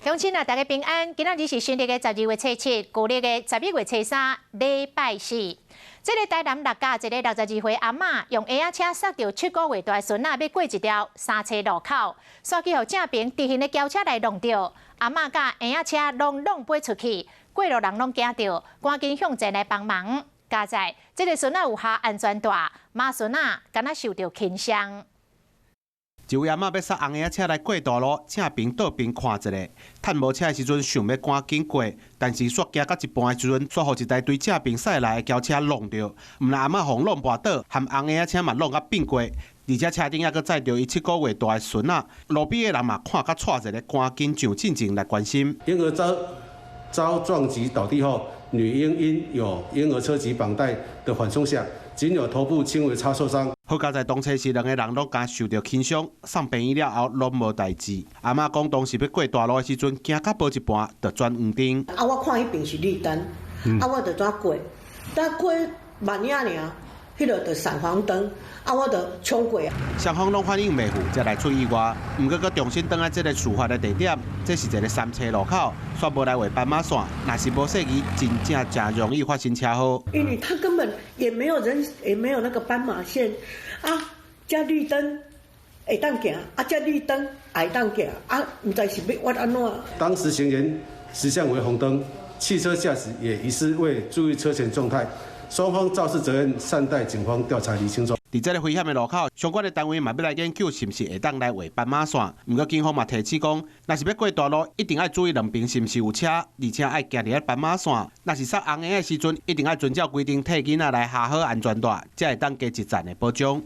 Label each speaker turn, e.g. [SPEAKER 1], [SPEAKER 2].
[SPEAKER 1] 鄉親啊，大家平安。今仔日是新曆的12月初7，舊曆的11月初3，禮拜四。這个台南六甲一个62歲阿嬤，用嬰仔車捒著7個月大的孫仔，欲過一條三叉路口，煞去予正爿直行的轎車來挵著，阿嬤佮嬰仔車攏挵飛出去，過路人攏驚著，趕緊向前來幫忙。佳哉這个孫仔有合安全帶，媽孫仔敢若受著輕傷。
[SPEAKER 2] 一位阿嬤欲捒紅嬰仔車來過大路，正爿倒爿看一下，趁無車的時陣想欲趕緊過，但是煞行到一半的時陣，煞予一台對正爿駛來的轎車挵著，毋但阿嬤予挵跋倒，含紅嬰仔車嘛挵甲變過，而且車頂猶閣載著伊7個月大的孫仔，路邊的人嘛看甲掣一下，趕緊上進前來關心。
[SPEAKER 3] 嬰兒遭撞擊倒地後，女嬰因有嬰兒車及綁帶的緩衝下，僅有頭部輕微擦受傷。
[SPEAKER 2] 好佳哉當初是兩个人攏敢受著輕傷，送病院了後攏無代誌。阿嬤講當時欲過大路的時陣，行到無一半就轉黃燈。
[SPEAKER 4] 啊，我看彼邊是綠燈，啊，我就怎過，但過慢仔爾，彼个就閃黃燈，啊，我就衝過。
[SPEAKER 2] 雙方攏反應袂赴，才來出意外。毋過閣重新轉來這个事發的地點，這是一个三叉路口，煞無來畫斑馬線，若是無細膩，真正誠容易發生車禍。
[SPEAKER 4] 因為他根本也沒有人，也沒有那個斑馬線，啊，這綠燈會當行，啊，這綠燈會當行，啊，毋知是欲我按怎。
[SPEAKER 3] 當時行人時向為紅燈，汽車駕駛也疑似未注意車前狀態，雙方肇事責任尚待警方調查釐清中。
[SPEAKER 2] 佇這个危險的路口，相關的單位嘛欲來研究是毋是會當來畫斑馬線。毋過警方嘛提醒講，若是欲過大路，一定愛注意兩邊是毋是有車，而且愛行佇咧斑馬線。若是捒紅嬰的時陣，一定愛遵照規定替囡仔來合好安全帶，才會當加一層的保障。